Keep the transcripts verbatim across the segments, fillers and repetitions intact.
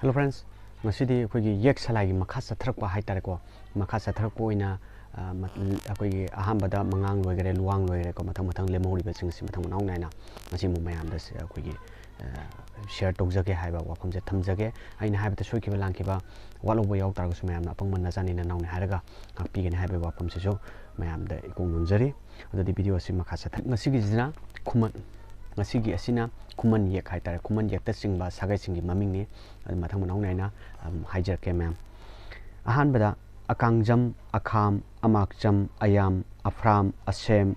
Hello friends, ꯉꯁꯤꯗꯤ ꯑꯩꯈꯣꯏꯒꯤ ꯌꯦꯛ ꯁꯂꯥꯏꯒꯤ ꯃꯈꯥ ꯆꯠꯊꯔꯛꯄ ꯍꯥꯏꯇꯥꯔꯦꯀꯣ, ꯃꯈꯥ ꯆꯠꯊꯔꯛꯄ ꯑꯣꯏꯅ ꯑꯩꯈꯣꯏꯒꯤ ꯑꯍꯥꯟꯕꯗ ꯃꯉꯥꯡ ꯂꯣꯏꯈꯔꯦ, ꯂꯨꯋꯥꯡ ꯂꯣꯏꯈꯔꯦꯀꯣ, ꯃꯊꯪ ꯃꯊꯪ ꯂꯦꯝꯍꯧꯔꯤꯕꯁꯤꯡ ꯑꯁꯤ ꯃꯊꯪ ꯃꯅꯥꯎ ꯅꯥꯏꯅ ꯉꯁꯤ ꯑꯃꯨꯛ ꯃꯌꯥꯝꯗ ꯑꯩꯈꯣꯏꯒꯤ share ꯇꯧꯖꯒꯦ ꯍꯥꯏꯕ ꯋꯥꯐꯝꯁꯦ ꯊꯝꯖꯒꯦ꯫ ꯑꯩꯅ ꯍꯥꯏꯕꯗ ꯁꯣꯏꯈꯤꯕ ꯂꯥꯟꯈꯤꯕ ꯋꯥꯠꯍꯧꯕ ꯌꯥꯎ ꯇꯥꯔꯒꯁꯨ ꯃꯌꯥꯝꯅ ꯑꯄꯪꯕ ꯅꯆꯥꯅꯤ ꯅꯅꯥꯎꯅꯤ ꯍꯥꯏꯔꯒ ꯉꯥꯛꯄꯤꯒꯅꯤ ꯍꯥꯏꯕꯒꯤ ꯋꯥꯐꯝꯁꯤꯁꯨ ꯃꯌꯥꯝꯗ ꯏꯀꯣꯛ ꯅꯣꯟꯖꯔꯤ꯫ ꯑꯗꯨꯗꯤ video ꯑꯁꯤ ꯃꯈꯥ ꯆꯠꯊ-, ꯉꯁꯤꯒꯤꯁꯤꯅ ꯈꯨꯃꯟ, ꯉꯁꯤꯒꯤ ꯑꯁꯤꯅ ꯈꯨꯃꯟ ꯌꯦꯛ ꯍꯥꯏꯇꯥꯔꯦ, ꯈꯨꯃꯟ ꯌꯦꯛꯇ ꯆꯤꯡꯕ ꯁꯥꯒꯩꯁꯤꯡꯒꯤ ꯃꯃꯤꯡꯅꯤ꯫ ꯑꯗꯨ ꯃꯊꯪ ꯃꯅꯥꯎ ꯅꯥꯏꯅ ꯍꯥꯏꯖꯔꯛꯀꯦ ꯃꯌꯥꯝ꯫ ꯑꯍꯥꯟꯕꯗ ꯑꯀꯥꯡꯖꯝ, ꯑꯈꯥꯝ, ꯑꯃꯥꯛꯆꯝ, ꯑꯌꯥꯝ, ꯑꯐ꯭ꯔꯥꯝ, ꯑꯁꯦꯝ,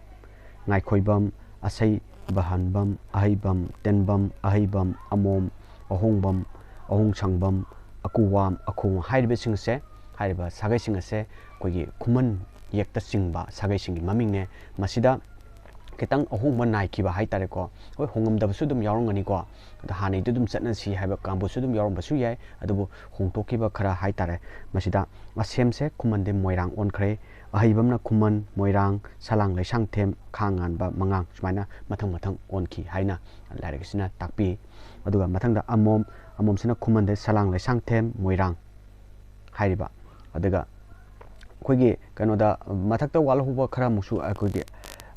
ꯉꯥꯏꯈꯣꯏꯕꯝ, ꯑꯁꯩ, ꯕꯍꯟꯕꯝ, ꯑꯍꯩꯕꯝ, ꯇꯦꯟꯕꯝ, ꯑꯍꯩꯕꯝ, ꯑꯃꯣꯝ, ꯑꯍꯣꯡꯕꯝ, ꯑꯍꯣꯡꯁꯪꯕꯝ, ꯑꯀꯨꯋꯥꯝ, ꯑꯈꯣꯡ ꯍꯥꯏꯔꯤꯕꯁꯤꯡ ꯑꯁꯦ, ꯍꯥꯏꯔꯤꯕ ꯁꯥꯒꯩꯁꯤꯡ ꯑꯁꯦ ꯑꯩꯈꯣꯏꯒꯤ ꯈꯨꯃꯟ ꯌꯦꯛꯇ ꯆꯤꯡꯕ ꯁꯥꯒꯩꯁꯤꯡꯒꯤ ꯃꯃꯤꯡꯅꯦ꯫ ꯃꯁꯤꯗ ꯈꯤꯇꯪ ꯑꯍꯣꯡꯕ ꯅꯥꯏꯈꯤꯕ ꯍꯥꯏꯇꯥꯔꯦꯀꯣ꯫ ꯍꯣꯏ, ꯍꯣꯡꯉꯝꯗꯕꯁꯨ ꯑꯗꯨꯝ ꯌꯥꯎꯔꯝꯒꯅꯤꯀꯣ꯫ ꯑꯗꯣ ꯍꯥꯟꯅꯩꯗꯨ ꯑꯗꯨꯝ ꯆꯠꯅꯁꯤ ꯍꯥꯏꯕ ꯀꯥꯡꯕꯨꯁꯨ ꯑꯗꯨꯝ ꯌꯥꯎꯔꯝꯕꯁꯨ ꯌꯥꯏ꯫ ꯑꯗꯨꯕꯨ ꯍꯣꯡꯗꯣꯛꯈꯤꯕ ꯈꯔ ꯍꯥꯏꯇꯥꯔꯦ꯫ ꯃꯁꯤꯗ ꯑꯁꯦꯝꯁꯦ ꯈꯨꯃꯟꯗꯩ ꯃꯣꯏꯔꯥꯡ ꯑꯣꯟꯈ꯭ꯔꯦ꯫ ꯑꯍꯩꯕꯝꯅ ꯈꯨꯃꯟ, ꯃꯣꯏꯔꯥꯡ, ꯁꯂꯥꯡ, ꯂꯩꯁꯥꯡꯊꯦꯝ, ꯈꯥ ꯉꯥꯟꯕ, ꯃꯉꯥꯡ ꯁꯨꯃꯥꯏꯅ ꯃꯊꯪ ꯃꯊꯪ ꯑꯣꯟꯈꯤ ꯍꯥꯏꯅ ꯂꯥꯏꯔꯤꯛ ꯑꯁꯤꯅ ꯇꯥꯛꯄꯤ꯫ ꯑꯗꯨꯒ ꯃꯊꯪꯗ ꯑꯃꯣꯝ, ꯑꯃꯣꯝꯁꯤꯅ ꯈꯨꯃꯟꯗꯩ ꯁꯂꯥꯡ, ꯂꯩꯁꯥꯡꯊꯦꯝ, ꯃꯣꯏꯔꯥꯡ ꯍꯥꯏꯔꯤꯕ꯫ ꯑꯗꯨꯒ ꯑꯩꯈꯣꯏꯒꯤ ꯀꯩꯅꯣꯗ ꯃꯊꯛꯇ ꯋꯥꯠꯍꯧꯕ ꯈꯔ ꯑꯃꯨꯛꯁꯨ ꯑꯩꯈꯣꯏꯒꯤ,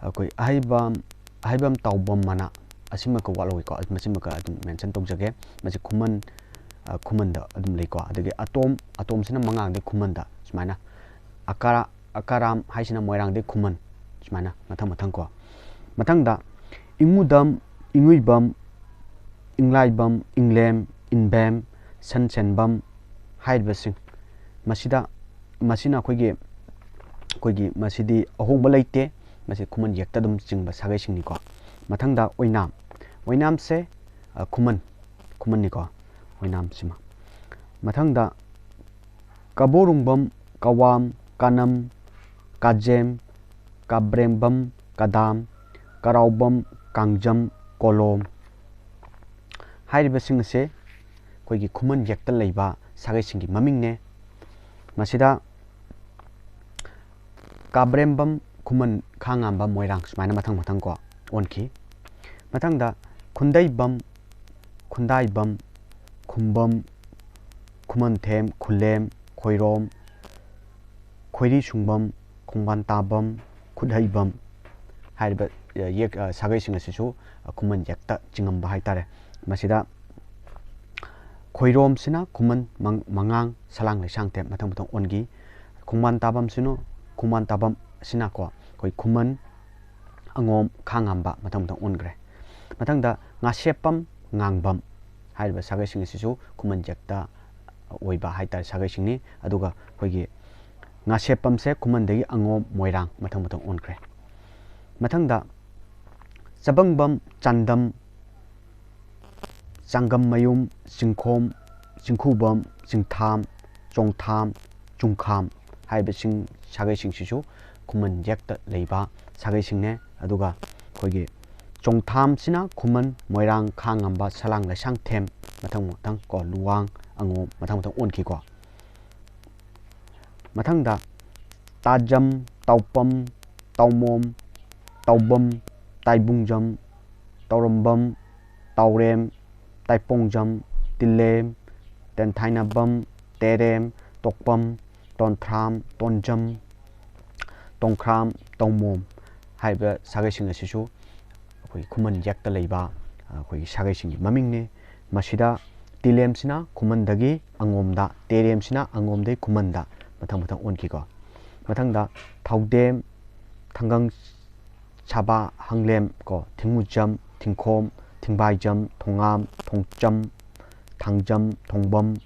ꯑꯩꯈꯣꯏ ꯑꯍꯩꯕꯝ, ꯑꯍꯩꯕꯝ ꯇꯥꯎꯕꯝ ꯃꯅꯥ ꯑꯁꯤꯃꯒ ꯋꯥꯠꯍꯧꯋꯤꯀꯣ꯫ ꯃꯁꯤꯃꯒ ꯑꯗꯨꯝ mention ꯇꯧꯖꯒꯦ꯫ ꯃꯁꯤ ꯈꯨꯃꯟ, ꯑ, ꯈꯨꯃꯟꯗ ꯑꯗꯨꯝ ꯂꯩꯀꯣ꯫ ꯑꯗꯒꯤ ꯑꯇꯣꯝ, ꯑꯇꯣꯝꯁꯤꯅ ꯃꯉꯥꯡꯗꯩ ꯈꯨꯃꯟꯗ ꯁꯨꯃꯥꯏꯅ꯫ ꯑꯀꯥꯔꯥ-, ꯑꯀꯥꯔꯥꯝ ꯍꯥꯏꯁꯤꯅ ꯃꯣꯏꯔꯥꯡꯗꯩ ꯈꯨꯃꯟ ꯁꯨꯃꯥꯏꯅ ꯃꯊꯪ ꯃꯊꯪ ꯀꯣ꯫ ꯃꯊꯪꯗ ꯏꯉꯨꯗꯝ, ꯏꯉꯨꯏꯕꯝ, ꯏꯪꯂꯥꯏꯕꯝ, ꯏꯪꯂꯦꯝ, ꯏꯟꯕꯦꯝ, ꯁꯟꯁꯦꯟꯕꯝ ꯍꯥꯏꯔꯤꯕꯁꯤꯡ ꯃꯁꯤꯗ, ꯃꯁꯤꯅ ꯑꯩꯈꯣꯏꯒꯤ, ꯑꯩꯈꯣꯏꯒꯤ ꯃꯁꯤꯗꯤ ꯑꯍꯣꯡꯕ ꯂꯩꯇꯦ꯫ ꯃꯁꯤ ꯈꯨꯃꯟ ꯌꯦꯛꯇ ꯑꯗꯨꯝ ꯆꯤꯡꯕ ꯁꯥꯒꯩꯁꯤꯡꯅꯤꯀꯣ꯫ ꯃꯊꯪꯗ ꯑꯣꯏꯅꯥꯝ, ꯑꯣꯏꯅꯥꯝꯁꯦ, ꯑ, ꯈꯨꯃꯟ, ꯈꯨꯃꯟꯅꯤꯀꯣ, ꯑꯣꯏꯅꯥꯝꯁꯤꯃ꯫ ꯃꯊꯪꯗ ꯀꯕꯣꯔꯨꯡꯕꯝ, ꯀꯋꯥꯝ, ꯀꯥꯅꯝ, ꯀꯥꯖꯦꯝ, ꯀꯥꯕ꯭ꯔꯦꯝꯕꯝ, ꯀꯗꯥꯝ, ꯀꯔꯥꯎꯕꯝ, ꯀꯥꯡꯖꯝ, ꯀꯣꯂꯣꯝ ꯍꯥꯏꯔꯤꯕꯁꯤꯡ ꯑꯁꯦ ꯑꯩꯈꯣꯏꯒꯤ ꯈꯨꯃꯟ ꯌꯦꯛꯇ ꯂꯩꯕ ꯁꯥꯒꯩꯁꯤꯡꯒꯤ ꯃꯃꯤꯡꯅꯦ꯫ ꯃꯁꯤꯗ ꯀꯥꯕ꯭ꯔꯦꯝꯕꯝ, ꯈꯨꯃꯟ, ꯈꯥꯉꯥꯝꯕꯝ, ꯃꯣꯏꯔꯥꯡ ꯁꯨꯃꯥꯏꯅ ꯃꯊꯪ ꯃꯊꯪ ꯀꯣ ꯑꯣꯟꯈꯤ꯫ ꯃꯊꯪꯗ ꯈꯨꯟꯗꯩꯕꯝ, ꯈꯨꯟꯗꯥꯏꯕꯝ, ꯈꯨꯝꯕꯝ, ꯈꯨꯃꯟꯊꯦꯝ, ꯈꯨꯂꯦꯝ, ꯈꯣꯏꯔꯣꯝ, ꯈꯣꯏꯔꯤ ꯁꯨꯡꯕꯝ, ꯈꯣꯡꯕꯥꯟ ꯇꯥꯕꯝ, ꯈꯨꯠꯍꯩꯕꯝ ꯍꯥꯏꯔꯤꯕ, ꯑ, ꯌꯦꯛ-, ꯑ, ꯁꯥꯒꯩꯁꯤꯡ ꯑꯁꯤꯁꯨ, ꯑ, ꯈꯨꯃꯟ ꯌꯦꯛꯇ ꯆꯤꯡꯉꯝꯕ ꯍꯥꯏꯇꯥꯔꯦ꯫ ꯃꯁꯤꯗ ꯈꯣꯏꯔꯣꯝꯁꯤꯅ ꯈꯨꯃꯟ ꯃꯪ-, ꯃꯉꯥꯡ ꯁꯂꯥꯡ ꯂꯩꯁꯥꯡꯊꯦꯝ ꯃꯊꯪ ꯃꯊꯪ ꯑꯣꯟꯈꯤ꯫ ꯈꯣꯡꯕꯥꯟ ꯇꯥꯕꯝꯁꯤꯅ, ꯈꯣꯡꯕꯥꯟ ꯇꯥꯕꯝ ꯑꯁꯤꯅꯀꯣ ꯑꯩꯈꯣꯏ ꯈꯨꯃꯟ, ꯑꯉꯣꯝ, ꯈꯥꯉꯥꯝꯕ ꯃꯊꯪ ꯃꯊꯪ ꯑꯣꯟꯈ꯭ꯔꯦ꯫ ꯃꯊꯪꯗ ꯉꯥꯁꯦꯞꯄꯝ, ꯉꯥꯡꯕꯝ ꯍꯥꯏꯔꯤꯕ ꯁꯥꯒꯩꯁꯤꯡ ꯑꯁꯤꯁꯨ ꯈꯨꯃꯟ ꯌꯦꯛꯇ ꯑꯣꯏꯕ ꯍꯥꯏꯇꯥꯔꯦ ꯁꯥꯒꯩꯁꯤꯡꯅꯤ꯫ ꯑꯗꯨꯒ ꯑꯩꯈꯣꯏꯒꯤ ꯉꯥꯁꯦꯞꯄꯝꯁꯦ ꯈꯨꯃꯟꯗꯒꯤ ꯑꯉꯣꯝ, ꯃꯣꯏꯔꯥꯡ ꯃꯊꯪ ꯃꯊꯪ ꯑꯣꯟꯈ꯭ꯔꯦ꯫ ꯃꯊꯪꯗ ꯆꯕꯪꯕꯝ, ꯆꯥꯟꯗꯝ, ꯆꯥꯡꯒꯝꯃꯌꯨꯝ, ꯆꯤꯡꯈꯣꯝ, ꯆꯤꯡꯈꯨꯕꯝ, ꯆꯤꯡꯊꯥꯝ, ꯆꯣꯡꯊꯥꯝ, ꯆꯨꯡꯈꯥꯝ ꯍꯥꯏꯔꯤꯕꯁꯤꯡ ꯁꯥꯒꯩꯁꯤꯡꯁꯤꯁꯨ ꯈꯨꯃꯟ ꯌꯦꯛꯇ ꯂꯩꯕ ꯁꯥꯒꯩꯁꯤꯡꯅꯦ꯫ ꯑꯗꯨꯒ ꯑꯩꯈꯣꯏꯒꯤ ꯆꯣꯡꯊꯥꯝꯁꯤꯅ ꯈꯨꯃꯟ, ꯃꯣꯏꯔꯥꯡ, ꯈꯥꯉꯝꯕ, ꯁꯂꯥꯡ, ꯂꯩꯁꯥꯡꯊꯦꯝ ꯃꯊꯪ ꯃꯊꯪ ꯀꯣ ꯂꯨꯋꯥꯡ, ꯑꯉꯣꯝ ꯃꯊꯪ ꯃꯊꯪ ꯑꯣꯟꯈꯤꯀꯣ꯫ ꯃꯊꯪꯗ ꯇꯥꯖꯝ, ꯇꯥꯎꯄꯝ, ꯇꯥꯎꯃꯣꯝ, ꯇꯥꯎꯕꯝ, ꯇꯥꯏꯕꯨꯡꯖꯝ, ꯇꯥꯎꯔꯝꯕꯝ, ꯇꯥꯎꯔꯦꯝ, ꯇꯥꯏꯄꯣꯡꯖꯝ, ꯇꯤꯜꯂꯦꯝ, ꯇꯦꯟꯊꯥꯏꯅꯕꯝ, ꯇꯦꯔꯦꯝ, ꯇꯣꯛꯄꯝ, ꯇꯣꯟꯊ꯭ꯔꯥꯝ, ꯇꯣꯟꯖꯝ, ꯇꯣꯡꯈ꯭ꯔꯥꯝ, ꯇꯧꯃꯣꯝ ꯍꯥꯏꯔꯤꯕ ꯁꯥꯒꯩꯁꯤꯡ ꯑꯁꯤꯁꯨ ꯑꯩꯈꯣꯏꯒꯤ ꯈꯨꯃꯟ ꯌꯦꯛꯇ ꯂꯩꯕ, ꯑ, ꯑꯩꯈꯣꯏꯒꯤ ꯁꯥꯒꯩꯁꯤꯡꯒꯤ ꯃꯃꯤꯡꯅꯤ꯫ ꯃꯁꯤꯗ ꯇꯤꯂꯦꯝꯁꯤꯅ ꯈꯨꯃꯟꯗꯒꯤ ꯑꯉꯣꯝꯗ, ꯇꯦꯔꯦꯝꯁꯤꯅ ꯑꯉꯣꯝꯗꯒꯤ ꯈꯨꯃꯟꯗ ꯃꯊꯪ ꯃꯊꯪ ꯑꯣꯟꯈꯤꯀꯣ꯫ ꯃꯊꯪꯗ ꯊꯧꯗꯦꯝ, ꯊꯪꯒꯪ ꯁꯥꯕ, ꯍꯪꯂꯦꯝ ꯀꯣ, ꯊꯤꯡꯉꯨꯖꯝ, ꯊꯤꯡꯈꯣꯝ, ꯊꯤꯡꯕꯥꯏꯖꯝ, ꯊꯣꯉꯥꯝ, ꯊꯣꯡꯆꯝ, ꯊꯥꯡꯖꯝ, ꯊꯣꯡꯕꯝ,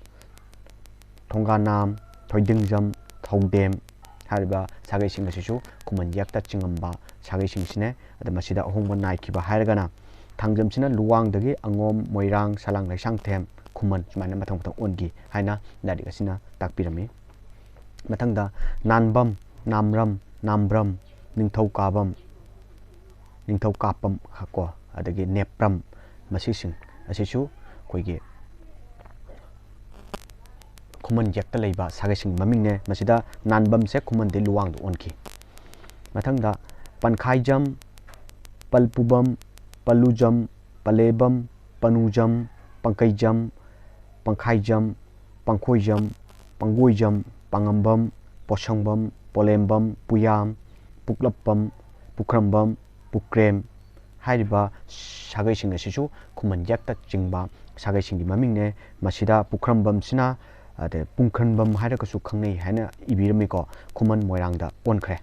ꯊꯣꯡꯒꯥꯅꯥꯝ, ꯊꯣꯏꯗꯤꯡꯖꯝ, ꯊꯧꯗꯦꯝ ꯍꯥꯏꯔꯤꯕ ꯁꯥꯒꯩꯁꯤꯡ ꯑꯁꯤꯁꯨ ꯈꯨꯃꯟ ꯌꯦꯛꯇ ꯆꯤꯡꯉꯝꯕ ꯁꯥꯒꯩꯁꯤꯡꯁꯤꯅꯦ꯫ ꯑꯗ ꯃꯁꯤꯗ ꯑꯍꯣꯡꯕ ꯅꯥꯏꯈꯤꯕ ꯍꯥꯏꯔꯒꯅ ꯊꯥꯡꯖꯝꯁꯤꯅ ꯂꯨꯋꯥꯡꯗꯒꯤ ꯑꯉꯣꯝ, ꯃꯣꯏꯔꯥꯡ, ꯁꯂꯥꯡ, ꯂꯩꯁꯥꯡꯊꯦꯝ, ꯈꯨꯃꯟ ꯁꯨꯃꯥꯏꯅ ꯃꯊꯪ ꯃꯊꯪ ꯑꯣꯟꯈꯤ ꯍꯥꯏꯅ ꯂꯥꯏꯔꯤꯛ ꯑꯁꯤꯅ ꯇꯥꯛꯄꯤꯔꯝꯃꯤ꯫ ꯃꯊꯪꯗ ꯅꯥꯟꯕꯝ, ꯅꯥꯝꯔꯝ, ꯅꯥꯝꯕ꯭ꯔꯝ, ꯅꯤꯡꯊꯧꯀꯥꯕꯝ, ꯅꯤꯡꯊꯧꯀꯥꯞꯄꯝ ꯀꯣ, ꯑꯗꯒꯤ ꯅꯦꯄ꯭ꯔꯝ, ꯃꯁꯤꯁꯤꯡ ꯑꯁꯤꯁꯨ ꯑꯩꯈꯣꯏꯒꯤ ꯈꯨꯃꯟ ꯌꯦꯛꯇ ꯂꯩꯕ ꯁꯥꯒꯩꯁꯤꯡꯒꯤ ꯃꯃꯤꯡꯅꯦ꯫ ꯃꯁꯤꯗ ꯅꯥꯟꯕꯝꯁꯦ ꯈꯨꯃꯟꯗꯩ ꯂꯨꯋꯥꯡꯗ ꯑꯣꯟꯈꯤ꯫ ꯃꯊꯪꯗ ꯄꯟꯈꯥꯏꯖꯝ, ꯄꯜꯄꯨꯕꯝ, ꯄꯜꯂꯨꯖꯝ, ꯄꯂꯦꯕꯝ, ꯄꯅꯨꯖꯝ, ꯄꯪꯀꯩꯖꯝ, ꯄꯪꯈꯥꯏꯖꯝ, ꯄꯥꯡꯈꯣꯏꯖꯝ, ꯄꯥꯡꯒꯣꯏꯖꯝ, ꯄꯥꯉꯝꯕꯝ, ꯄꯣꯠꯁꯪꯕꯝ, ꯄꯣꯂꯦꯝꯕꯝ, ꯄꯨꯌꯥꯝ, ꯄꯨꯛꯂꯞꯄꯝ, ꯄꯨꯈ꯭ꯔꯝꯕꯝ, ꯄꯨꯀ꯭ꯔꯦꯝ ꯍꯥꯏꯔꯤꯕ ꯁꯥꯒꯩꯁꯤꯡ ꯑꯁꯤꯁꯨ ꯈꯨꯃꯟ ꯌꯦꯛꯇ ꯆꯤꯡꯕ ꯁꯥꯒꯩꯁꯤꯡꯒꯤ ꯃꯃꯤꯡꯅꯦ꯫ ꯃꯁꯤꯗ ꯄꯨꯈ꯭ꯔꯝꯕꯝꯁꯤꯅ, ꯑꯗꯩ ꯄꯨꯡꯈ꯭ꯔꯟꯕꯝ ꯍꯥꯏꯔꯒꯁꯨ ꯈꯪꯅꯩ ꯍꯥꯏꯅ ꯏꯕꯤꯔꯝꯃꯤꯀꯣ, ꯈꯨꯃꯟ ꯃꯣꯏꯔꯥꯡꯗ ꯑꯣꯟꯈ꯭ꯔꯦ꯫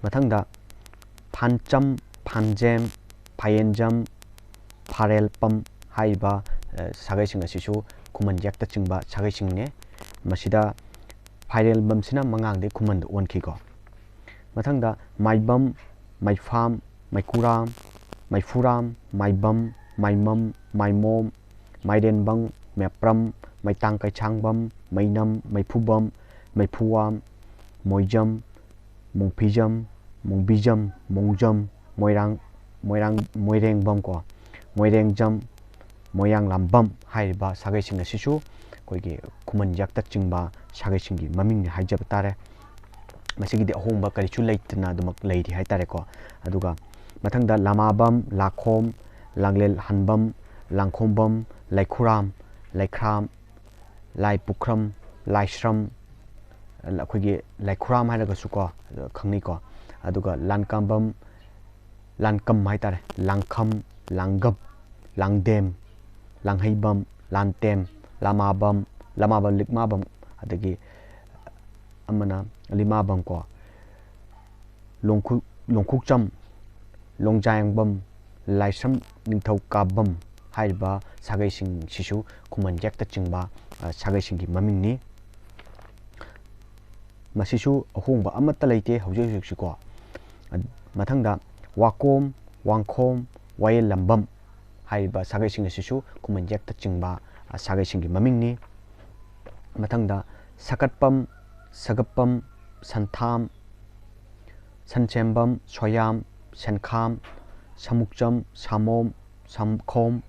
ꯃꯊꯪꯗ ꯐꯥꯟꯆꯝ, ꯐꯥꯟꯖꯦꯝ, ꯐꯥꯌꯦꯟꯖꯝ, ꯐꯥꯔꯦꯜꯄꯝ ꯍꯥꯏꯔꯤꯕ, ꯑ, ꯁꯥꯒꯩꯁꯤꯡ ꯑꯁꯤꯁꯨ ꯈꯨꯃꯟ ꯌꯦꯛꯇ ꯆꯤꯡꯕ ꯁꯥꯒꯩꯁꯤꯡꯅꯦ꯫ ꯃꯁꯤꯗ ꯐꯥꯏꯔꯦꯜꯕꯝꯁꯤꯅ ꯃꯉꯥꯡꯗꯒꯤ ꯈꯨꯃꯟꯗ ꯑꯣꯟꯈꯤꯀꯣ꯫ ꯃꯊꯪꯗ ꯃꯥꯏꯕꯝ, ꯃꯩꯐꯥꯝ, ꯃꯩꯀꯨꯔꯥꯝ, ꯃꯩꯐꯨꯔꯥꯝ, ꯃꯥꯏꯕꯝ, ꯃꯥꯏꯃꯝ, ꯃꯥꯏꯃꯣꯝ, ꯃꯥꯏꯔꯦꯟꯕꯪ, ꯃꯦꯄ꯭ꯔꯝ, ꯃꯩꯇꯥꯡ ꯀꯩꯁꯥꯡꯕꯝ, ꯃꯩꯅꯝ, ꯃꯩꯐꯨꯕꯝ, ꯃꯩꯐꯨꯋꯥꯝ, ꯃꯣꯏꯖꯝ, ꯃꯣꯡꯐꯤꯖꯝ, ꯃꯣꯡꯕꯤꯖꯝ, ꯃꯣꯡꯖꯝ, ꯃꯣꯏꯔꯥꯡ, ꯃꯣꯏꯔꯥꯡ, ꯃꯣꯏꯔꯦꯡꯕꯝ ꯀꯣ, ꯃꯣꯏꯔꯦꯡꯖꯝ, ꯃꯣꯏꯌꯥꯡꯂꯥꯝꯕꯝ ꯍꯥꯏꯔꯤꯕ ꯁꯥꯒꯩꯁꯤꯡ ꯑꯁꯤꯁꯨ ꯑꯩꯈꯣꯏꯒꯤ ꯈꯨꯃꯟ ꯌꯦꯛꯇ ꯆꯤꯡꯕ ꯁꯥꯒꯩꯁꯤꯡꯒꯤ ꯃꯃꯤꯡꯅꯤ ꯍꯥꯏꯖꯕ ꯇꯥꯔꯦ꯫ ꯃꯁꯤꯒꯤꯗꯤ ꯑꯍꯣꯡꯕ ꯀꯔꯤꯁꯨ ꯂꯩꯇꯅ ꯑꯗꯨꯃꯛ ꯂꯩꯔꯤ ꯍꯥꯏꯇꯥꯔꯦꯀꯣ꯫ ꯑꯗꯨꯒ ꯃꯊꯪꯗ ꯂꯃꯥꯕꯝ, ꯂꯥꯈꯣꯝ, ꯂꯥꯡꯂꯦꯜ ꯍꯟꯕꯝ, ꯂꯥꯡꯈꯣꯝꯕꯝ, ꯂꯩꯈꯨꯔꯥꯝ, ꯂꯩꯈ꯭ꯔꯥꯝ, ꯂꯥꯏꯄꯨꯈ꯭ꯔꯝ, ꯂꯥꯏꯁ꯭ꯔꯝ, ꯑꯩꯈꯣꯏꯒꯤ ꯂꯩꯈꯨꯔꯥꯝ ꯍꯥꯏꯔꯒꯁꯨꯀꯣ ꯈꯪꯅꯩꯀꯣ꯫ ꯑꯗꯨꯒ ꯂꯥꯟꯀꯥꯝꯕꯝ, ꯂꯥꯟꯀꯝ ꯍꯥꯏꯇꯥꯔꯦ, ꯂꯥꯡꯈꯝ, ꯂꯥꯡꯒꯞ, ꯂꯥꯡꯗꯦꯝ, ꯂꯥꯡꯍꯩꯕꯝ, ꯂꯥꯟꯇꯦꯝ, ꯂꯥꯃꯥꯕꯝ, ꯂꯥꯃꯥꯕꯝ, ꯂꯤꯛꯃꯥꯕꯝ, ꯑꯗꯒꯤ ꯑꯃꯅ ꯂꯤꯃꯥꯕꯝ ꯀꯣ, ꯂꯣꯡꯈꯨ-, ꯂꯣꯡꯈꯣꯛꯆꯝ, ꯂꯣꯡꯖꯥꯌꯥꯡꯕꯝ, ꯂꯥꯏꯁ꯭ꯔꯝ ꯅꯤꯡꯊꯧꯀꯥꯕꯝ ꯍꯥꯏꯔꯤꯕ ꯁꯥꯒꯩꯁꯤꯡꯁꯤꯁꯨ ꯈꯨꯃꯟ ꯌꯦꯛꯇ ꯆꯤꯡꯕ, ꯑ, ꯁꯥꯒꯩꯁꯤꯡꯒꯤ ꯃꯃꯤꯡꯅꯤ꯫ ꯃꯁꯤꯁꯨ ꯑꯍꯣꯡꯕ ꯑꯃꯠꯇ ꯂꯩꯇꯦ ꯍꯧꯖꯤꯛ ꯍꯧꯖꯤꯛꯁꯤꯀꯣ꯫ ꯑ-, ꯃꯊꯪꯗ ꯋꯥꯀꯣꯝ, ꯋꯥꯡꯈꯣꯝ, ꯋꯥꯌꯦꯜꯂꯝꯕꯝ ꯍꯥꯏꯔꯤꯕ ꯁꯥꯒꯩꯁꯤꯡ ꯑꯁꯤꯁꯨ ꯈꯨꯃꯟ ꯌꯦꯛꯇ ꯆꯤꯡꯕ, ꯑ, ꯁꯥꯒꯩꯁꯤꯡꯒꯤ ꯃꯃꯤꯡꯅꯤ꯫ ꯃꯊꯪꯗ ꯁꯀꯠꯄꯝ, ꯁꯒꯞꯄꯝ, ꯁꯟꯊꯥꯝ, ꯁꯟꯁꯦꯝꯕꯝ, ꯁꯣꯌꯥꯝ, ꯁꯦꯟꯈꯥꯝ, ꯁꯃꯨꯛꯆꯝ, ꯁꯥꯃꯣꯝ, ꯁꯝꯈꯣꯝ,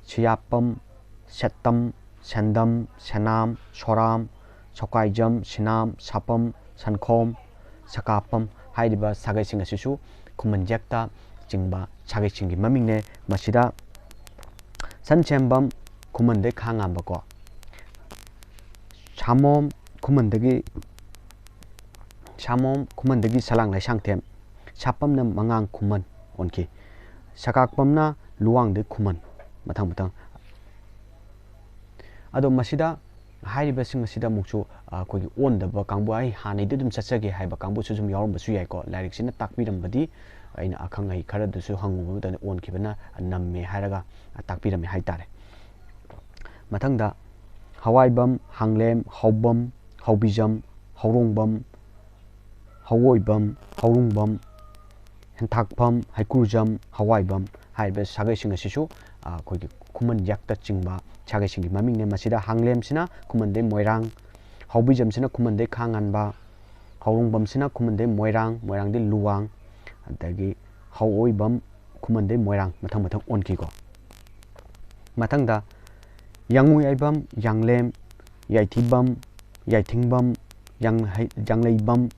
ꯁꯤꯌꯥꯞꯄꯝ, ꯁꯦꯠꯇꯝ, ꯁꯦꯟꯗꯝ, ꯁꯦꯅꯥꯝ, ꯁꯣꯔꯥꯝ, ꯁꯣꯀꯥꯏꯖꯝ, ꯁꯤꯅꯥꯝ, ꯁꯥꯄꯝ, ꯁꯟꯈꯣꯝ, ꯁꯀꯥꯞꯄꯝ ꯍꯥꯏꯔꯤꯕ ꯁꯥꯒꯩꯁꯤꯡ ꯑꯁꯤꯁꯨ ꯈꯨꯃꯟ ꯌꯦꯛꯇ ꯆꯤꯡꯕ ꯁꯥꯒꯩꯁꯤꯡꯒꯤ ꯃꯃꯤꯡꯅꯦ꯫ ꯃꯁꯤꯗ ꯁꯟꯁꯦꯝꯕꯝ ꯈꯨꯃꯟꯗꯩ ꯈꯥꯉꯥꯝꯕꯀꯣ, ꯁꯥꯃꯣꯝ ꯈꯨꯃꯟꯗꯒꯤ, ꯁꯥꯃꯣꯝ ꯈꯨꯃꯟꯗꯒꯤ ꯁꯂꯥꯡ ꯂꯩꯁꯥꯡꯊꯦꯝ, ꯁꯥꯄꯝꯅ ꯃꯉꯥꯡ ꯈꯨꯃꯟ ꯑꯣꯟꯈꯤ, ꯁꯀꯥꯛꯄꯝꯅ ꯂꯨꯋꯥꯡꯗꯒꯤ ꯈꯨꯃꯟ, ꯃꯊꯪ ꯃꯊꯪ꯫ ꯑꯗꯣ ꯃꯁꯤꯗ ꯍꯥꯏꯔꯤꯕꯁꯤꯡ ꯑꯁꯤꯗ ꯑꯃꯨꯛꯁꯨ, ꯑ, ꯑꯩꯈꯣꯏꯒꯤ ꯑꯣꯟꯗꯕ ꯀꯥꯡꯕꯨ, "ꯑꯩ ꯍꯥꯟꯅꯩꯗꯤ ꯑꯗꯨꯝ ꯆꯠꯆꯒꯦ" ꯍꯥꯏꯕ ꯀꯥꯡꯕꯨꯁꯨ ꯑꯗꯨꯝ ꯌꯥꯎꯔꯝꯕꯁꯨ ꯌꯥꯏꯀꯣ꯫ ꯂꯥꯏꯔꯤꯛꯁꯤꯅ ꯇꯥꯛꯄꯤꯔꯝꯕꯗꯤ, ꯑꯩꯅ ꯑꯈꯪ ꯑꯍꯩ ꯈꯔꯗꯁꯨ ꯍꯪꯉꯨꯕ ꯃꯇꯝꯗ ꯑꯣꯟꯈꯤꯕꯅ ꯅꯝꯃꯦ ꯍꯥꯏꯔꯒ ꯇꯥꯛꯄꯤꯔꯝꯃꯦ ꯍꯥꯏꯇꯥꯔꯦ꯫ ꯃꯊꯪꯗ ꯍꯋꯥꯏꯕꯝ, ꯍꯥꯡꯂꯦꯝ, ꯍꯧꯕꯝ, ꯍꯧꯕꯤꯖꯝ, ꯍꯧꯔꯣꯡꯕꯝ, ꯍꯧꯑꯣꯏꯕꯝ, ꯍꯧꯔꯨꯡꯕꯝ, ꯍꯦꯟꯊꯥꯛꯐꯝ, ꯍꯩꯀ꯭ꯔꯨꯖꯝ, ꯍꯋꯥꯏꯕꯝ ꯍꯥꯏꯔꯤꯕ ꯁꯥꯒꯩꯁꯤꯡ ꯑꯁꯤꯁꯨ, ꯑ, ꯑꯩꯈꯣꯏꯒꯤ ꯈꯨꯃꯟ ꯌꯦꯛꯇ ꯆꯤꯡꯕ ꯁꯥꯒꯩꯁꯤꯡꯒꯤ ꯃꯃꯤꯡꯅꯦ꯫ ꯃꯁꯤꯗ ꯍꯥꯡꯂꯦꯝꯁꯤꯅ ꯈꯨꯃꯟꯗꯩ ꯃꯣꯏꯔꯥꯡ, ꯍꯧꯕꯤꯖꯝꯁꯤꯅ ꯈꯨꯃꯟꯗꯩ ꯈꯥꯉꯥꯟꯕ, ꯍꯧꯔꯣꯡꯕꯝꯁꯤꯅ ꯈꯨꯃꯟꯗꯩ ꯃꯣꯏꯔꯥꯡ, ꯃꯣꯏꯔꯥꯡꯗꯩ ꯂꯨꯋꯥꯡ, ꯑꯗꯒꯤ ꯍꯧꯑꯣꯏꯕꯝ, ꯈꯨꯃꯟꯗꯩ ꯃꯣꯏꯔꯥꯡ, ꯃꯊꯪ ꯃꯊꯪ ꯑꯣꯟꯈꯤꯀꯣ꯫ ꯃꯊꯪꯗ ꯌꯥꯡꯉꯨꯌꯥꯏꯕꯝ, ꯌꯥꯡꯂꯦꯝ, ꯌꯥꯏꯊꯤꯕꯝ, ꯌꯥꯏꯊꯤꯡꯕꯝ, ꯌꯥꯡꯍꯩ-, ꯌꯥꯡꯂꯩꯕꯝ,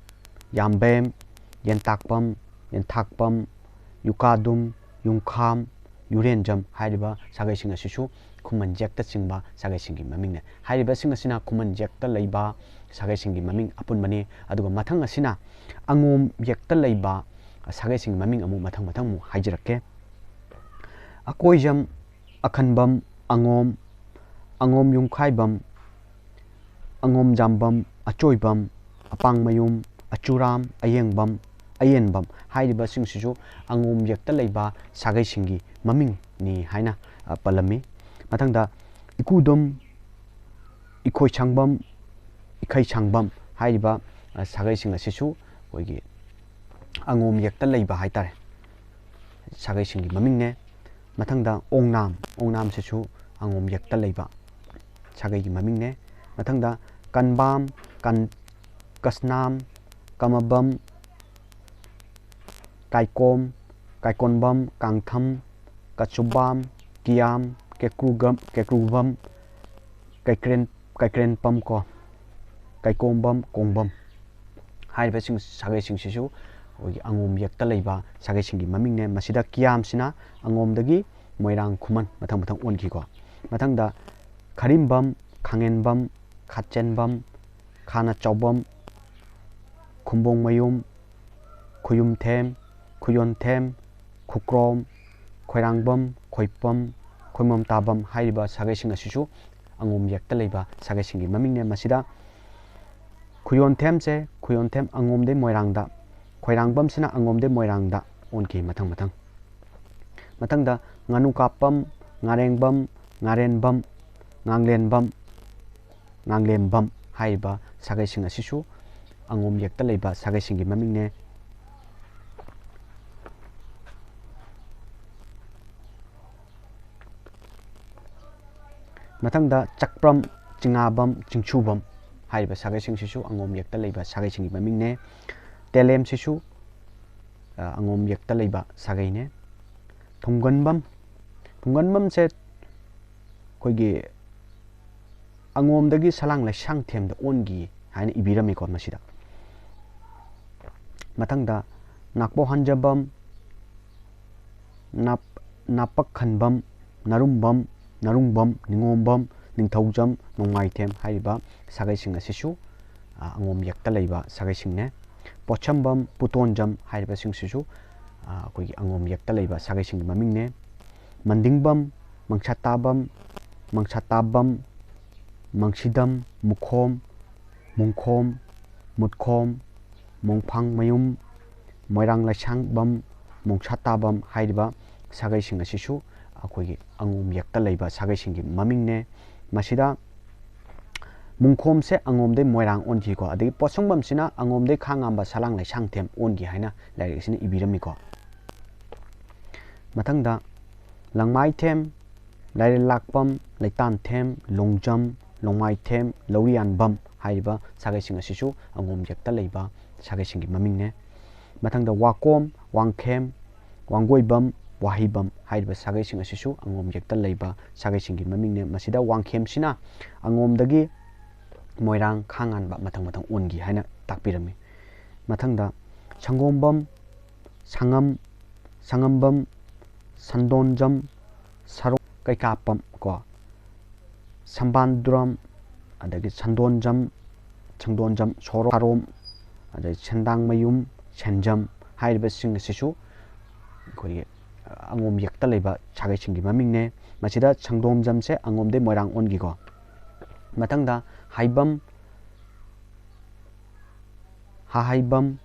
ꯌꯥꯝꯕꯦꯝ, ꯌꯦꯟꯇꯥꯛꯄꯝ, ꯌꯦꯟꯊꯥꯛꯄꯝ, ꯌꯨꯀꯥꯗꯨꯝ, ꯌꯨꯝꯈꯥꯝ, ꯌꯨꯔꯦꯟꯖꯝ ꯍꯥꯏꯔꯤꯕ ꯁꯥꯒꯩꯁꯤꯡ ꯑꯁꯤꯁꯨ ꯈꯨꯃꯟ ꯌꯦꯛꯇ ꯆꯤꯡꯕ ꯁꯥꯒꯩꯁꯤꯡꯒꯤ ꯃꯃꯤꯡꯅꯦ꯫ ꯍꯥꯏꯔꯤꯕꯁꯤꯡ ꯑꯁꯤꯅ ꯈꯨꯃꯟ ꯌꯦꯛꯇ ꯂꯩꯕ ꯁꯥꯒꯩꯁꯤꯡꯒꯤ ꯃꯃꯤꯡ ꯑꯄꯨꯟꯕꯅꯤ꯫ ꯑꯗꯨꯒ ꯃꯊꯪ ꯑꯁꯤꯅ ꯑꯉꯣꯝ ꯌꯦꯛꯇ ꯂꯩꯕ ꯁꯥꯒꯩꯁꯤꯡꯒꯤ ꯃꯃꯤꯡ ꯑꯃꯨꯛ ꯃꯊꯪ ꯃꯊꯪ ꯑꯃꯨꯛ ꯍꯥꯏꯖꯔꯛꯀꯦ꯫ ꯑꯀꯣꯏꯖꯝ, ꯑꯈꯟꯕꯝ, ꯑꯉꯣꯝ, ꯑꯉꯣꯝ ꯌꯨꯝꯈꯥꯏꯕꯝ, ꯑꯉꯣꯝ ꯖꯥꯝꯕꯝ, ꯑꯆꯣꯏꯕꯝ, ꯑꯄꯥꯡꯃꯌꯨꯝ, ꯑꯆꯨꯔꯥꯝ, ꯑꯌꯦꯡꯕꯝ, ꯑꯌꯦꯟꯕꯝ ꯍꯥꯏꯔꯤꯕꯁꯤꯡꯁꯤꯁꯨ ꯑꯉꯣꯝ ꯌꯦꯛꯇ ꯂꯩꯕ ꯁꯥꯒꯩꯁꯤꯡꯒꯤ ꯃꯃꯤꯡꯅꯤ ꯍꯥꯏꯅ, ꯑ, ꯄꯜꯂꯝꯃꯤ꯫ ꯃꯊꯪꯗ ꯏꯀꯨꯗꯨꯝ, ꯏꯈꯣꯏꯁꯥꯡꯕꯝ, ꯏꯈꯩꯁꯥꯡꯕꯝ ꯍꯥꯏꯔꯤꯕ, ꯑ, ꯁꯥꯒꯩꯁꯤꯡ ꯑꯁꯤꯁꯨ ꯑꯩꯈꯣꯏꯒꯤ ꯑꯉꯣꯝ ꯌꯦꯛꯇ ꯂꯩꯕ ꯍꯥꯏꯇꯥꯔꯦ, ꯁꯥꯒꯩꯁꯤꯡꯒꯤ ꯃꯃꯤꯡꯅꯦ꯫ ꯃꯊꯪꯗ ꯑꯣꯡꯅꯥꯝ, ꯑꯣꯡꯅꯥꯝꯁꯤꯁꯨ ꯑꯉꯣꯝ ꯌꯦꯛꯇ ꯂꯩꯕ ꯁꯥꯒꯩꯒꯤ ꯃꯃꯤꯡꯅꯦ꯫ ꯃꯊꯪꯗ ꯀꯟꯕꯥꯝ, ꯀꯟ-, ꯀꯁꯅꯥꯝ, ꯀꯃꯕꯝ, ꯀꯥꯏꯀꯣꯝ, ꯀꯥꯏꯀꯣꯟꯕꯝ, ꯀꯥꯡꯊꯝ, ꯀꯆꯨꯕꯥꯝ, ꯀꯤꯌꯥꯝ, ꯀꯦꯀ꯭ꯔꯨꯒꯝ, ꯀꯦꯀ꯭ꯔꯨꯕꯝ, ꯀꯩꯀ꯭ꯔꯦꯟ, ꯀꯩꯀ꯭ꯔꯦꯟꯄꯝ ꯀꯣ, ꯀꯩꯀꯣꯝꯕꯝ, ꯀꯣꯡꯕꯝ ꯍꯥꯏꯔꯤꯕꯁꯤꯡ ꯁꯥꯒꯩꯁꯤꯡꯁꯤꯁꯨ ꯑꯩꯈꯣꯏꯒꯤ ꯑꯉꯣꯝ ꯌꯦꯛꯇ ꯂꯩꯕ ꯁꯥꯒꯩꯁꯤꯡꯒꯤ ꯃꯃꯤꯡꯅꯦ꯫ ꯃꯁꯤꯗ ꯀꯤꯌꯥꯝꯁꯤꯅ ꯑꯉꯣꯝꯗꯒꯤ ꯃꯣꯏꯔꯥꯡ ꯈꯨꯃꯟ ꯃꯊꯪ ꯃꯊꯪ ꯑꯣꯟꯈꯤꯀꯣ꯫ ꯃꯊꯪꯗ ꯈꯔꯤꯝꯕꯝ, ꯈꯥꯉꯦꯟꯕꯝ, ꯈꯥꯆꯦꯟꯕꯝ, ꯈꯥꯅ ꯆꯥꯎꯕꯝ, ꯈꯨꯝꯕꯣꯡꯃꯌꯨꯝ, ꯈꯨꯌꯨꯝꯊꯦꯝ, ꯈꯨꯌꯣꯟꯊꯦꯝ, ꯈꯨꯀ꯭ꯔꯣꯝ, ꯈꯣꯏꯔꯥꯡꯕꯝ, ꯈꯣꯏꯄꯝ, ꯈꯣꯏꯃꯣꯝ ꯇꯥꯕꯝ ꯍꯥꯏꯔꯤꯕ ꯁꯥꯒꯩꯁꯤꯡ ꯑꯁꯤꯁꯨ ꯑꯉꯣꯝ ꯌꯦꯛꯇ ꯂꯩꯕ ꯁꯥꯒꯩꯁꯤꯡꯒꯤ ꯃꯃꯤꯡꯅꯦ꯫ ꯃꯁꯤꯗ ꯈꯨꯌꯣꯟꯊꯦꯝꯁꯦ, ꯈꯨꯌꯣꯟꯊꯦꯝ ꯑꯉꯣꯝꯗꯩ ꯃꯣꯏꯔꯥꯡꯗ, ꯈꯣꯏꯔꯥꯡꯕꯝꯁꯤꯅ ꯑꯉꯣꯝꯗꯩ ꯃꯣꯏꯔꯥꯡꯗ ꯑꯣꯟꯈꯤ꯫ ꯃꯊꯪ ꯃꯊꯪ ꯃꯊꯪꯗ ꯉꯥꯅꯨ ꯀꯥꯞꯄꯝ, ꯉꯥꯔꯦꯡꯕꯝ, ꯉꯥꯔꯦꯟꯕꯝ, ꯉꯥꯡꯂꯦꯟꯕꯝ, ꯉꯥꯡꯂꯦꯝꯕꯝ ꯍꯥꯏꯔꯤꯕ ꯁꯥꯒꯩꯁꯤꯡ ꯑꯁꯤꯁꯨ ꯑꯉꯣꯝ ꯌꯦꯛꯇ ꯂꯩꯕ ꯁꯥꯒꯩꯁꯤꯡꯒꯤ ꯃꯃꯤꯡꯅꯦ꯫ ꯃꯊꯪꯗ ꯆꯛꯄ꯭ꯔꯝ, ꯆꯤꯉꯥꯕꯝ, ꯆꯤꯡꯁꯨꯕꯝ ꯍꯥꯏꯔꯤꯕ ꯁꯥꯒꯩꯁꯤꯡꯁꯤꯁꯨ ꯑꯉꯣꯝ ꯌꯦꯛꯇ ꯂꯩꯕ ꯁꯥꯒꯩꯁꯤꯡꯒꯤ ꯃꯃꯤꯡꯅꯦ꯫ ꯇꯦꯂꯦꯝꯁꯤꯁꯨ, ꯑ, ꯑꯉꯣꯝ ꯌꯦꯛꯇ ꯂꯩꯕ ꯁꯥꯒꯩꯅꯦ꯫ ꯊꯨꯡꯒꯟꯕꯝ, ꯊꯨꯡꯒꯟꯕꯝꯁꯦ ꯑꯩꯈꯣꯏꯒꯤ ꯑꯉꯣꯝꯗꯒꯤ ꯁꯂꯥꯡ ꯂꯩꯁꯥꯡꯊꯦꯝꯗ ꯑꯣꯟꯈꯤ ꯍꯥꯏꯅ ꯏꯕꯤꯔꯝꯃꯤꯀꯣ ꯃꯁꯤꯗ꯫ ꯃꯊꯪꯗ ꯅꯥꯛꯄꯣꯛ ꯍꯟꯖꯕꯝ, ꯅꯥꯞ-, ꯅꯥꯄꯛ ꯈꯟꯕꯝ, ꯅꯔꯨꯝꯕꯝ, ꯅꯔꯨꯡꯕꯝ, ꯅꯤꯉꯣꯝꯕꯝ, ꯅꯤꯡꯊꯧꯖꯝ, ꯅꯣꯡꯃꯥꯏꯊꯦꯝ ꯍꯥꯏꯔꯤꯕ ꯁꯥꯒꯩꯁꯤꯡ ꯑꯁꯤꯁꯨ, ꯑ, ꯑꯉꯣꯝ ꯌꯦꯛꯇ ꯂꯩꯕ ꯁꯥꯒꯩꯁꯤꯡꯅꯦ꯫ ꯄꯣꯠꯁꯝꯕꯝ, ꯄꯨꯇꯣꯟꯖꯝ ꯍꯥꯏꯔꯤꯕꯁꯤꯡꯁꯤꯁꯨ, ꯑ, ꯑꯩꯈꯣꯏꯒꯤ ꯑꯉꯣꯝ ꯌꯦꯛꯇ ꯂꯩꯕ ꯁꯥꯒꯩꯁꯤꯡꯒꯤ ꯃꯃꯤꯡꯅꯦ꯫ ꯃꯟꯗꯤꯡꯕꯝ, ꯃꯪꯁꯥꯇꯥꯕꯝ, ꯃꯪꯁꯥꯇꯥꯕꯝ, ꯃꯪꯁꯤꯗꯝ, ꯃꯨꯈꯣꯝ, ꯃꯨꯡꯈꯣꯝ, ꯃꯨꯠꯈꯣꯝ, ꯃꯣꯡꯐꯥꯡꯃꯌꯨꯝ, ꯃꯣꯏꯔꯥꯡ ꯂꯩꯁꯥꯡꯕꯝ, ꯃꯣꯡꯁꯥꯇꯥꯕꯝ ꯍꯥꯏꯔꯤꯕ ꯁꯥꯒꯩꯁꯤꯡ ꯑꯁꯤꯁꯨ ꯑꯩꯈꯣꯏꯒꯤ ꯑꯉꯣꯝ ꯌꯦꯛꯇ ꯂꯩꯕ ꯁꯥꯒꯩꯁꯤꯡꯒꯤ ꯃꯃꯤꯡꯅꯦ꯫ ꯃꯁꯤꯗ ꯃꯨꯡꯈꯣꯝꯁꯦ ꯑꯉꯣꯝꯗꯩ ꯃꯣꯏꯔꯥꯡ ꯑꯣꯟꯈꯤꯀꯣ, ꯑꯗꯒꯤ ꯄꯣꯠꯁꯪꯕꯝꯁꯤꯅ ꯑꯉꯣꯝꯗꯩ ꯈꯥꯉꯥꯝꯕ ꯁꯂꯥꯡ ꯂꯩꯁꯥꯡꯊꯦꯝ ꯑꯣꯟꯈꯤ ꯍꯥꯏꯅ ꯂꯥꯏꯔꯤꯛ ꯑꯁꯤꯅ ꯏꯕꯤꯔꯝꯃꯤꯀꯣ꯫ ꯃꯊꯪꯗ ꯂꯪꯃꯥꯏꯊꯦꯝ, ꯂꯥꯏꯔꯦꯜꯂꯥꯛꯄꯝ, ꯂꯩꯇꯥꯟꯊꯦꯝ, ꯂꯣꯡꯖꯝ, ꯂꯣꯡꯃꯥꯏꯊꯦꯝ, ꯂꯧꯔꯤꯌꯥꯟꯕꯝ ꯍꯥꯏꯔꯤꯕ ꯁꯥꯒꯩꯁꯤꯡ ꯑꯁꯤꯁꯨ ꯑꯉꯣꯝ ꯌꯦꯛꯇ ꯂꯩꯕ ꯁꯥꯒꯩꯁꯤꯡꯒꯤ ꯃꯃꯤꯡꯅꯦ꯫ ꯃꯊꯪꯗ ꯋꯥꯀꯣꯝ, ꯋꯥꯡꯈꯦꯝ, ꯋꯥꯡꯒꯣꯏꯕꯝ, ꯋꯥꯍꯩꯕꯝ ꯍꯥꯏꯔꯤꯕ ꯁꯥꯒꯩꯁꯤꯡ ꯑꯁꯤꯁꯨ ꯑꯉꯣꯝ ꯌꯦꯛꯇ ꯂꯩꯕ ꯁꯥꯒꯩꯁꯤꯡꯒꯤ ꯃꯃꯤꯡꯅꯦ꯫ ꯃꯁꯤꯗ ꯋꯥꯡꯈꯦꯝꯁꯤꯅ ꯑꯉꯣꯝꯗꯒꯤ ꯃꯣꯏꯔꯥꯡ, ꯈꯥꯉꯥꯟꯕ ꯃꯊꯪ ꯃꯊꯪ ꯑꯣꯟꯈꯤ ꯍꯥꯏꯅ ꯇꯥꯛꯄꯤꯔꯝꯃꯤ꯫ ꯃꯊꯪꯗ ꯁꯪꯒꯣꯝꯕꯝ, ꯁꯉꯝ, ꯁꯉꯝꯕꯝ, ꯁꯟꯗꯣꯟꯖꯝ, ꯁꯔꯣꯡ ꯀꯩꯀꯥꯄꯝ ꯀꯣ, ꯁꯝꯕꯥꯟꯗꯨꯔꯝ, ꯑꯗꯒꯤ ꯁꯟꯗꯣꯟꯖꯝ, ꯁꯪꯗꯣꯟꯖꯝ, ꯁꯣꯔꯣ-, ꯁꯥꯔꯣꯝ, ꯑꯗꯩ ꯁꯦꯟꯗꯥꯡꯃꯌꯨꯝ, ꯁꯦꯟꯖꯝ ꯍꯥꯏꯔꯤꯕꯁꯤꯡ ꯑꯁꯤꯁꯨ ꯑꯩꯈꯣꯏꯒꯤ ꯑꯉꯣꯝ ꯌꯦꯛꯇ ꯂꯩꯕ ꯁꯥꯒꯩꯁꯤꯡꯒꯤ ꯃꯃꯤꯡꯅꯦ꯫ ꯃꯁꯤꯗ ꯁꯪꯗꯣꯝꯖꯝꯁꯦ ꯑꯉꯣꯝꯗꯩ ꯃꯣꯏꯔꯥꯡ ꯑꯣꯟꯈꯤꯀꯣ꯫ ꯃꯊꯪꯗ ꯍꯥꯏꯕꯝ, ꯍꯥꯍꯩꯕꯝ,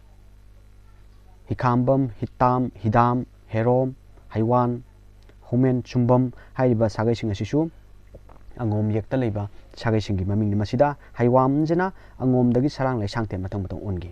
ꯍꯤꯈꯥꯝꯕꯝ, ꯍꯤꯇꯥꯝ, ꯍꯤꯗꯥꯝ, ꯍꯦꯔꯣꯝ, ꯍꯩꯋꯥꯟ, ꯍꯧꯃꯦꯟ, ꯆꯨꯝꯕꯝ ꯍꯥꯏꯔꯤꯕ ꯁꯥꯒꯩꯁꯤꯡ ꯑꯁꯤꯁꯨ ꯑꯉꯣꯝ ꯌꯦꯛꯇ ꯂꯩꯕ ꯁꯥꯒꯩꯁꯤꯡꯒꯤ ꯃꯃꯤꯡꯅꯤ꯫ ꯃꯁꯤꯗ ꯍꯩꯋꯥꯝꯁꯤꯅ ꯑꯉꯣꯝꯗꯒꯤ ꯁꯔꯥꯡ ꯂꯩꯁꯥꯡꯊꯦꯝ ꯃꯊꯪ ꯃꯊꯪ ꯑꯣꯟꯈꯤ꯫